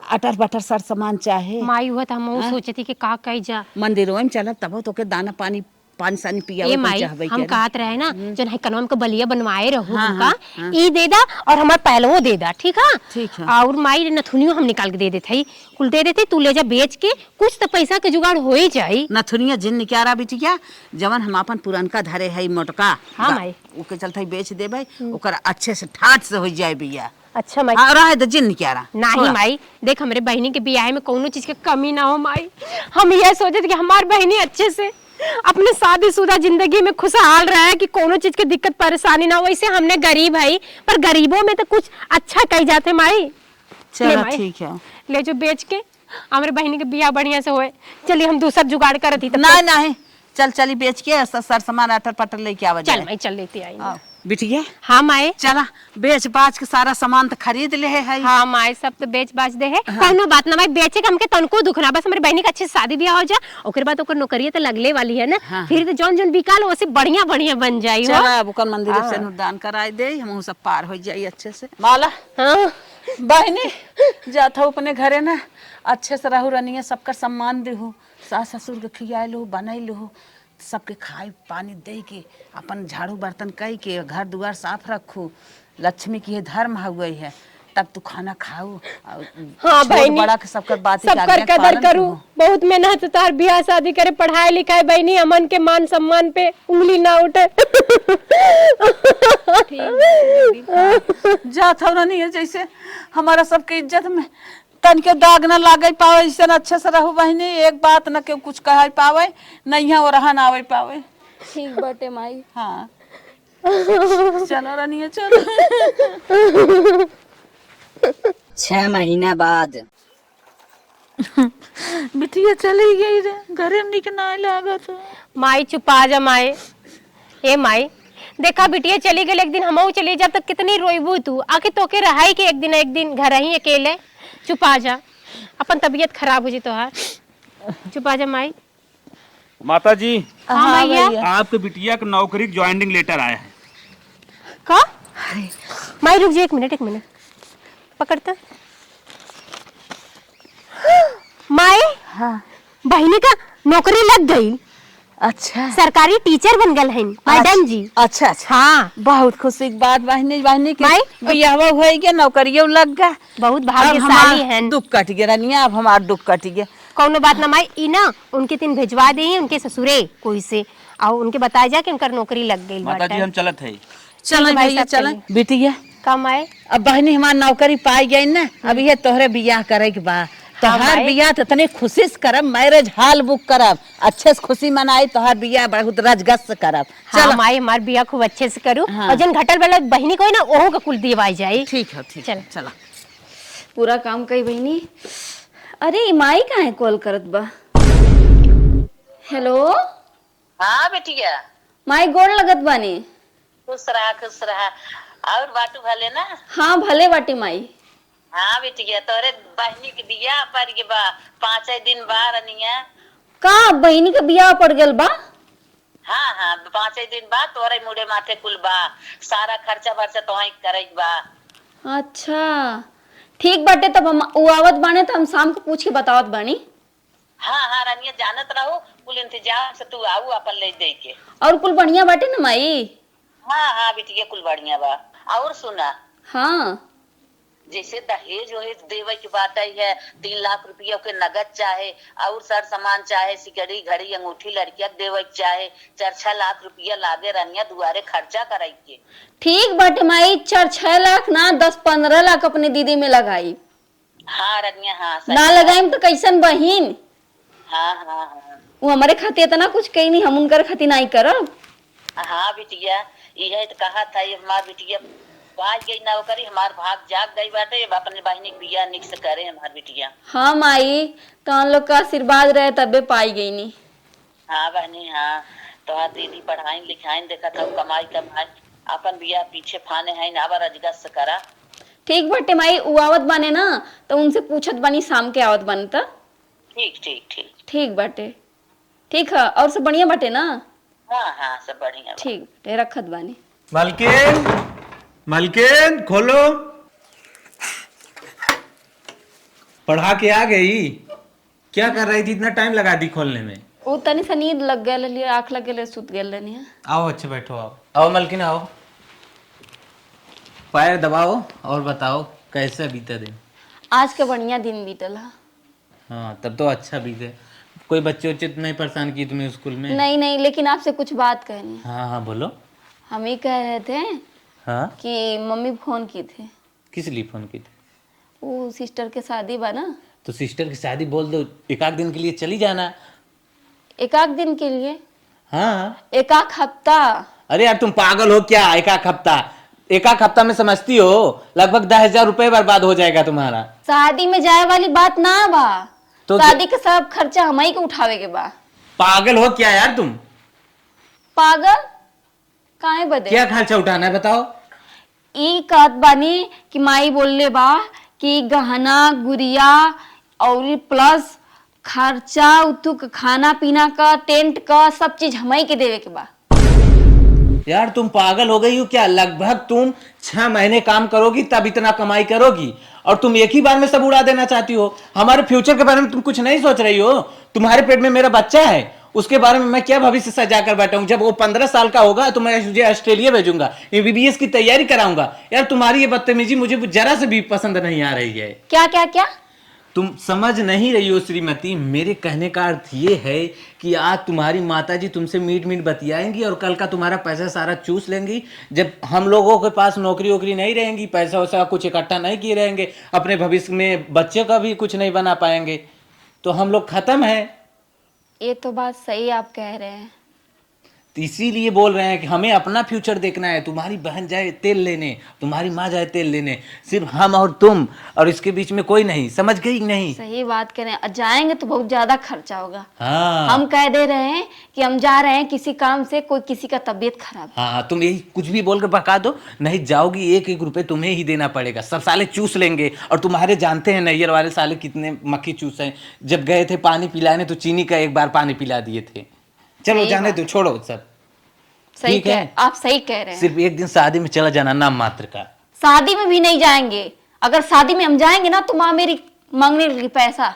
अटर बटर सर सामान चाहे। माई, हुआ तो हम हाँ? सोचे थी कि का कही जा। मंदिरों में चलब, तब तो ओके दाना पानी, पानी सानी पियावे ए कोई माई, चाहबे हम करे। कहत रहे ना, हम्म। जौन है कनवा में के बलिया बनवाए रहू हाँ, हमका, हाँ, हाँ। ई दे दा और हमार पैलवो दे दा, ठीक है? ठीक है। और माई, नथुनियो हम निकाल के दे देत हई, कुल दे देत हई, तू ले जा बेच के, कुछ तो पैसा के जुगाड़ हो ही जाई। नथुनिया जिन निकारा बिटिया, जवन हम अपन पुरनका धरे हई मोटका, हाँ बा-, माई। ओके चलत हई बेच देबे, हम्म। ओकर अच्छे से ठाट से हो जाए बिया। अच्छा माई। हाँ, रहे दे, जिन निकारा। नाही छोड़ा। माई, देख, हमरे बहिनी के बियाह में कौनो चीज के कमी ना हो माई। हम ये सोचत कि हमार बहिनी अच्छे से अपने शादीशुदा जिंदगी में खुशहाल रहे, कि कौनो चीज के दिक्कत परेशानी ना हो। वैसे हमने गरीब हई, पर गरीबों में तो कुछ अच्छा कही जाते माई। चला, ले माई, ठीक है। ले जो बेच के हमरे बहिनी के बियाह बढ़िया से होए। चलिए हम दूसर जुगाड़ करत ही तब नहीं, तक। नहीं, चल, चली बेच के स-, सर सामान अटर पटर लेके आवा चल जाए। माई, चल लेते आई। हाँ। बिटिया। हाँ माए। चला, बेच बाच के सारा सामान तो खरीद ले है। हाँ माए, सब तो बेच बाच दे है। हाँ। कौनो बात ना माए, बेचे के हमके तनको दुख ना, बस हमरे बहिनी के अच्छे से शादी बियाह हो जा, ओकरे बाद ओकर नौकरिया तो लगले वाली है ना। हाँ। फिर तो जौन जौन बिकाल ओसे बढ़िया बढ़िया बन जाई हो। चला, अब ओकर मंदिर हाँ। से अनुदान कराए दे, हम सब पार हो जाई अच्छे से। माला। हाँ। बहिनी, जात हूँ अपने घरे ना, अच्छे से रहू रनिया, सबकर सम्मान देहू, सास ससुर के खियाए लहू, बनाई लहू, सबके खाए पानी दे के, अपन झाड़ू बर्तन कई के, घर दुआर साफ रखू। लक्ष्मी के ये धर्म हउए है, तब तू खाना खाऊ। और हाँ छोट बहिनी, बड़ा के सबकर बात के सबकर आज्ञा कदर पालन करू। करू। बहुत मेहनत से तोहार बियाह शादी करे, पढ़ाई लिखाई, बहिनी, हमन के मान सम्मान पे उंगली ना उठे। ठीक बा, ठीक बा। जात हूँ रनिया, जैसे हमारा सबके इज्जत में तनिके दाग न लागे पावे, ऐसे न अच्छे से रहू बहिनी, एक बात न केहू कुछ कहे पावे, न यहाँ ओरहन आवे पावे। ठीक बाटे माई। हाँ। चलो रनिया, चलो। छह महीना बाद। बिटिया चली गई रे, घरे में निक ना लागत। माई चुपा जा माई। ए माई, देखा बिटिया चली गई, एक दिन हमहू चली जाब त कितनी रोइबू तू। आखिर तोके रहाई के एक दिन, एक दिन घर ही अकेले। चुपा जा, अपन तबीयत खराब हो जी तोहार। चुपा जा माई। माता जी, हाँ हाँ भैया। भैया। आपके बिटिया के नौकरी के ज्वाइनिंग लेटर आया है। का? माई रुक जा एक मिनट, एक मिनट। पकड़ता। माई, हाँ। बहिनी का नौकरी लग गई। अच्छा। सरकारी टीचर बन गल हईन, मैडम अच्छा, जी। अच्छा, अच्छा। हाँ। बहुत खुशी की बात बहिनी, बहिनी के माई? बियाहवा होई गया, नौकरियो लग गया। बहुत अब हमार भाग्यशाली हन। दुख कट गया रनिया, अब हमार दुख कट गया। कौनो बात ना माई, ई ना उनके तीन भेजवा दे उनके ससुरे कोई से, और उनके बताया जा कि उनकर नौकरी लग गई माता जी, बाटे। हम चलत है। चलो ठीक है भाई, भैया, सब चलो। चलिए। बिटिया, का माई? अब बहिनी हमार नौकरी पाई गई ना, अब ये तोहरे बियाह करे के बा। हाँ तोहार माई। बियाह तो इतने खुशी से करब, मैरिज हॉल बुक करब, अच्छे से खुशी मनाई, तोहार बियाह बहुत रजगस से करब। हाँ चलो। माई, हमार बियाह खूब अच्छे से करू। हाँ। और जन घटल बलल बहिनी कोई ना, ओहो के कुल दिवाई जाई। ठीक है, ठीक चल। है, चला। पूरा काम कई बहिनी। अरे, ई माई काहे कॉल करत बा? हेलो। हाँ बिटिया। माई, गोड़ लगत बानी। खुश रहा, खुश रहा। और बाटू भले ना? हाँ, भले बाटी माई। हाँ बिटिया, तोरे बहिनी के बियाह पड़ गे बा, पाँचे दिन बा रनिया। का बहिनी के बियाह पड़ गल बा? हाँ हाँ, पाँचे दिन बा, तोरे मुड़े माथे कुल बा, सारा खर्चा बर्चा तोही करे के बा। अच्छा, ठीक बाटे, तब हम उ आवत बाने त हम शाम को पूछ के बतावत बानी। हाँ हाँ रनिया, जानत रहो, कुल इंतजाम से तू आऊ अपन ले दे के। और कुल बढ़िया बाटे न माई? हाँ हाँ बिटिया, कुल बढ़िया बा। और सुना, हाँ। जैसे दहेज वहेज देवे के बात आई है, तीन लाख रुपया के नगद चाहे, और सर सामान चाहे, सिकड़ी घड़ी अंगूठी लड़किया के देवे के चाहे, चार छह लाख रुपया लागे रनिया दुआरे खर्चा कराई के। ठीक बाटे माई, चार छह लाख ना, दस पन्द्रह लाख अपने दीदी में लगाई। हाँ रनिया, हाँ, सही ना बात। लगाइम तो कैसन बहिन? हाँ, हाँ, हाँ। वो हमारे खातिर इतना कुछ कही नहीं, हम उनकर खातिर नहीं करब। हाँ बिटिया, इहे तो कहा था, ये हमार बिटिया बाज गई नौकरी, हमार भाग जाग गई बाटे, अब अपने बहिनी के बियाह निक से करे हमार बिटिया। हाँ माई, तो हम लोग का आशीर्वाद रहे तबे पाई गई नी। हाँ बहनी, हाँ, तोहार दीदी पढ़ाइन लिखाइन, देखत हऊ, कमाई कमाई, अपन बियाह पीछे फाने हईन, आवा रजगस करा। ठीक बाटे माई, उ आवत बाने ना, तो उनसे पूछत बानी, शाम के आवत बाने त। ठीक, ठीक, ठीक। ठीक बाटे, ठीक है, और सब बढ़िया बाटे ना? हाँ, हाँ, सब बढ़िया बा। ठीक बाटे, रखत बानी। मलकिन, मलकिन, खोलो। पढ़ा के आ गई? क्या कर रही थी, इतना टाइम लगा दी खोलने में? वो तनी सा नींद लग गया, लिए आँख लग गया, सुत गया रहनी है। आओ, अच्छे बैठो, आओ। आओ मलकिन, आओ, पैर दबाओ और बताओ, कैसे बीता दिन? आज का बढ़िया दिन बीतल है। हाँ, तब तो अच्छा बीते। कोई बच्चे उच्चे तो नहीं परेशान किए तुम्हें स्कूल में? नहीं, नहीं, लेकिन आपसे कुछ बात कहनी है। हाँ, हाँ, बोलो। हम ये कह रहे थे हाँ? कि मम्मी फोन की थी। किस लिए फोन की थी? वो सिस्टर के शादी बा ना। तो सिस्टर की शादी बोल दो, एक आध दिन के लिए चली जाना। एक आध दिन के लिए? हाँ। एक आध हफ्ता। अरे यार, तुम पागल हो क्या? एक आध हफ्ता, एक आध हफ्ता में समझती हो, लगभग दस हजार रुपए बर्बाद हो जाएगा तुम्हारा। शादी में जाए वाली बात ना बा। तो शादी के सब खर्चा हमही के उठावे के बा। पागल हो क्या यार तुम? पागल? काहे बदे? क्या खर्चा उठाना है, बताओ? ई कहत बानी कि माई बोलले बा कि गहना, गुरिया और प्लस खर्चा, उतु क खाना पीना का, टेंट का, सब चीज हमही के देवे के बा। यार, तुम पागल हो गई हो क्या? लगभग तुम छह महीने काम करोगी तब इतना कमाई करोगी, और तुम एक ही बार में सब उड़ा देना चाहती हो। हमारे फ्यूचर के बारे में तुम कुछ नहीं सोच रही हो। तुम्हारे पेट में मेरा बच्चा है, उसके बारे में मैं क्या भविष्य सजा कर बैठा हूँ? जब वो पन्द्रह साल का होगा तो मैं उसे ऑस्ट्रेलिया भेजूंगा, एमबीबीएस की तैयारी कराऊंगा। यार, तुम्हारी ये बदतमीजी मुझे जरा से भी पसंद नहीं आ रही है। क्या, क्या, क्या? तुम समझ नहीं रही हो श्रीमती, मेरे कहने का अर्थ ये है कि आज तुम्हारी माता जी तुमसे मीठ मीठ बतियाएंगी और कल का तुम्हारा पैसा सारा चूस लेंगी। जब हम लोगों के पास नौकरी वोकरी नहीं रहेंगी, पैसा वैसा कुछ इकट्ठा नहीं किए रहेंगे, अपने भविष्य में बच्चे का भी कुछ नहीं बना पाएंगे, तो हम लोग खत्म हैं। ये तो बात सही आप कह रहे हैं। तो इसीलिए बोल रहे हैं कि हमें अपना फ्यूचर देखना है। तुम्हारी बहन जाए तेल लेने, तुम्हारी माँ जाए तेल लेने, सिर्फ हम और तुम, और इसके बीच में कोई नहीं। समझ गई कि नहीं? सही बात कह रहे हैं। और जाएंगे तो बहुत ज्यादा खर्चा होगा। हाँ। हम कह दे रहे हैं कि हम जा रहे हैं किसी काम से, कोई किसी का तबीयत खराब। हाँ, हाँ, तुम यही कुछ भी बोल के बका दो, नहीं जाओगी, एक एक रुपए तुम्हें ही देना पड़ेगा। सब साले चूस लेंगे। और तुम्हारे जानते हैं नैयर वाले साले कितने मक्खी चूस हैं। जब गए थे पानी पिलाने तो चीनी का एक बार पानी पिला दिए थे। चलो, सही जाने बात। दो, छोड़ो सब। सही ठीक कह, है? आप सही कह रहे हैं। सिर्फ एक दिन शादी में चला जाना, नाम मात्र का। शादी में भी नहीं जाएंगे। अगर शादी में हम जाएंगे ना, तो माँ मेरी मांगने लगी पैसा।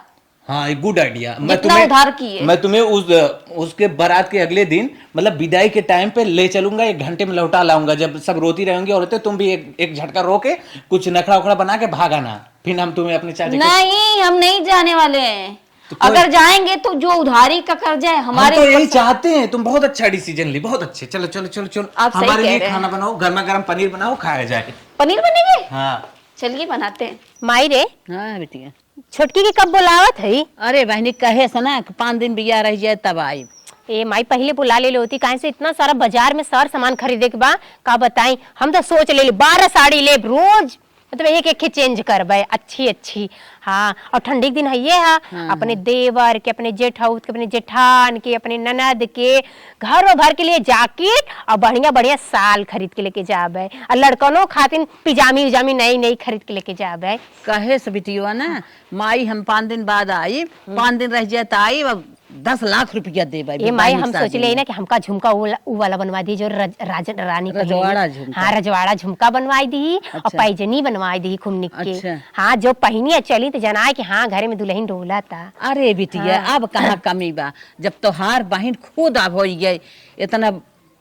हाँ, एक गुड आइडिया। मैं जितना तुम्हें, उधार किए। मैं तुम्हें उस, उसके बारात के अगले दिन, मतलब विदाई के टाइम पे ले चलूंगा, एक घंटे में लौटा लाऊंगा। जब सब रोती रहेंगी औरतें, तुम भी एक, एक झटका रो के कुछ नखड़ा उखड़ा बना के भाग आना, फिर हम तुम्हें अपने चाचे के नहीं, हम नहीं जाने वाले हैं। तो कोई अगर जाएंगे तो जो उधारी का कर्जा है हम हमारे तो ऊपर यही सब चाहते हैं। तुम बहुत अच्छा डिसीजन ली, बहुत अच्छे। चलो, चलो, चलो, चलो, आप सही हमारे कह लिए रहे हैं। खाना बनाओ, गर्मा गर्म पनीर बनाओ, खाया जाए। पनीर बनेंगे? हाँ। चलिए, बनाते हैं। माई रे, हाँ, बिटिया। छोटकी के कब बुलावत है? अरे बहनी, कहे से ना कि पाँच दिन बिया रह जाए तब आई। ए माई, पहिले बुला ले होती, काहे से इतना सारा बाजार में सर सामान खरीदे के बा, का बताई। हम तो सोच ले, बारह साड़ी लेब रोज, मतलब एक एक चेंज करबे, अच्छी अच्छी। हाँ, और ठंडी के दिन है ये, हाँ, हाँ, अपने हाँ। देवर के, अपने जेठौत के, अपने जेठान के, अपने ननद के, घरों भर के लिए जैकेट और बढ़िया बढ़िया साल खरीद के लेके जाबे, और लड़कनों खातिर पिजामी उजामी नई नई खरीद के लेके जाबे। कहे से बिटिया ना, माई हम पाँच दिन बाद आई, हम्म। पाँच दिन रह जाए तो आई, अब दस लाख रुपया देबे, ए माई, हम सोच ले ना कि हमका झुमका उ वाला, उ वाला बनवा दी जो रज-, राज-, रानी पहने। रजवाड़ा झुमका। हाँ, रजवाड़ा झुमका बनवाई दी और अच्छा। पैजनी बनवाई दी खूब निक के। अच्छा। हाँ, जो पहनी है चली तो जनाए कि हाँ, घरे में दुल्हन डोला था। अरे बिटिया, हाँ। अब कहाँ कमी बा, जब तोहार बहिन खुद अब होई गई इतना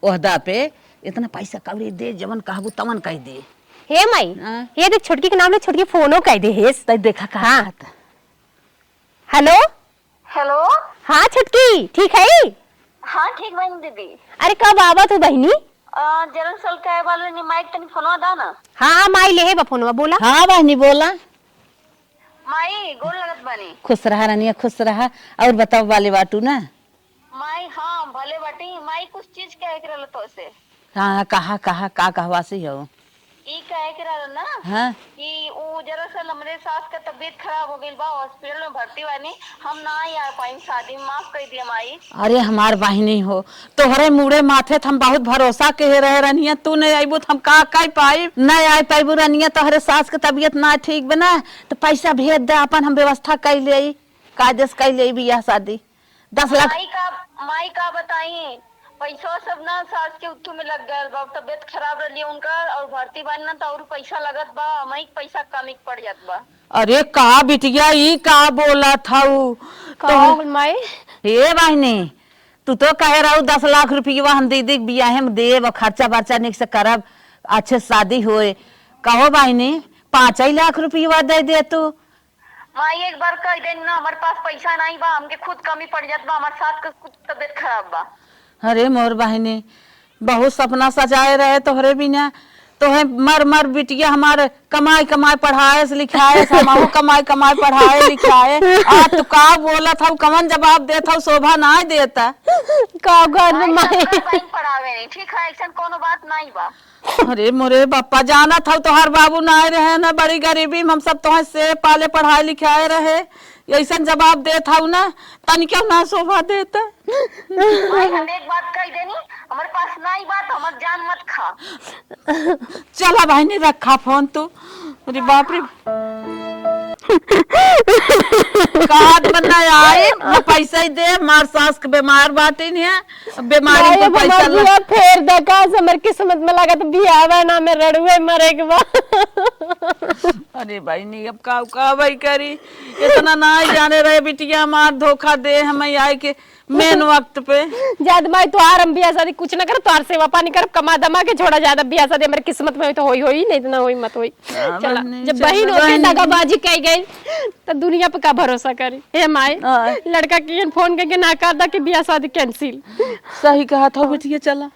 ओहदा पे, इतना पैसा कौड़ी दे, जवन कहबू तवन कह दे। हे माई, हाँ। ये देख छोटकी के नाम ले, छोटकी फोनो कह दे हेस। तै देखा का हाँ। कहत। हेलो। हेलो। हाँ छोटकी, ठीक है? हाँ, ठीक बहिनी दीदी। अरे, कब आवत हो बहिनी? अ, जरा सल कहे वाले नहीं, माई के तनी फोनवा दा ना। हाँ, हाँ, माई लेहे बा फोनवा, बोला। हाँ बहिनी, बोला। माई, गोर लगत बानी। खुश रहा रनिया, खुश रहा। और बताओ, बाले बाटू ना? माई, हाँ, भले बाटी। माई, कुछ चीज कहे के रहल तोसे। हाँ, कहा, कहा, का कहवासी हो? ई कहे के रहल ना हाँ। कि ऊ दरअसल हमरे सास के तबीयत खराब हो गइल बा, हॉस्पिटल में भर्ती बानी, हम ना आ पाइम शादी में, माफ कर दिया माई। अरे हमार बहिनी हो, तोहरे मुड़े माथे त हम बहुत भरोसा के रहे रहनिया, तू नहीं अइबू त हम का कह पाइब, नहीं आ पाइबू रनिया, तोहरे सास के तबीयत ना ठीक बना, तो पैसा भेज दे, अपन हम व्यवस्था कर ले, कायदे से कर ले बियाह शादी। दस लाख। माई का, माई का बताई, पैसा सब ना सास के उठू में लग गयल बा। तबियत खराब रहली उनका और भर्ती बानी ना, तो और पैसा लगत बा, माई के पैसा कमी पड़ जात बा। अरे का बिटिया, ई का बोलत हऊ? का तो हो गइल माई? हे बहिनी, तू तो कहे रहू दस लाख रुपया हम दीदी के बियाहे में देब, खर्चा बर्चा निक से करब, अच्छे से शादी होए। कहो बहिनी, पाँच ही लाख रुपया दे दे तू। माई, एक बार कह देनी ना, हमारे पास पैसा नहीं बा, हमके खुद कमी पड़ जात बा, हमारे सास के खुद तबीयत खराब बा। अरे मोर बहिनी, बहुत सपना सजाए रहे तोहरे बिना, तोहे मर मर बिटिया हमार कमाई कमाई पढ़ाए से लिखाए से, हमहू कमाई कमाई पढ़ाए लिखाए। आ तू का बोलत हऊ, कवन जवाब देत हऊ, शोभा नाय देता। का घर में माई, माई। सब कर बहिन पढ़ावे नहीं, ठीक है, ऐसन कोनो बात नहीं बा। अरे मोरे बापा, जानत हऊ तोहार बाबू नाय रहे ना, बड़ी गरीबी में हम सब तोहे से पाले पढ़ाए लिखाए रहे, ऐसन जवाब देत हऊ ना, तनिको ना शोभा देता। भाई, हम एक बात कह देनी, हमारे पास ना ही बात, हमार जान मत खा। चला बहिनी, रखा फोन तू। अरे बाप रे। कहत बन ना आई, ना पैसा ही दे, हमार सास के बीमार बाटिन है, बीमारी नाहीं, के अब पैसा हमार ला- जिया फेर दे, का से हमर किस्मत में लागत बियाह बा ना, में रड़ुए मरे के बा। अरे बहिनी, अब का, का भाई करी, इतना ना जाने रहे बिटिया हमार धोखा दे हमें आए के मेन वक्त पे। जाद माई, तोहार हम बियाह शादी कुछ ना करब, तोहार सेवा पानी करब, कमा दमा के छोड़ा, जाद बियाह शादी हमरे किस्मत में होई तो होई, होई, नहीं तो ना होई, मत होई। हाँ, चला, बहिनी, जब चला बहिन होके बहिनी। दगाबाजी कई गई, तो दुनिया पे का भरोसा करी? हे माई, हाँ। लड़का के फोन करके ना कह दा कि बियाह शादी कैंसिल। सही कहा था बिटिया, चला।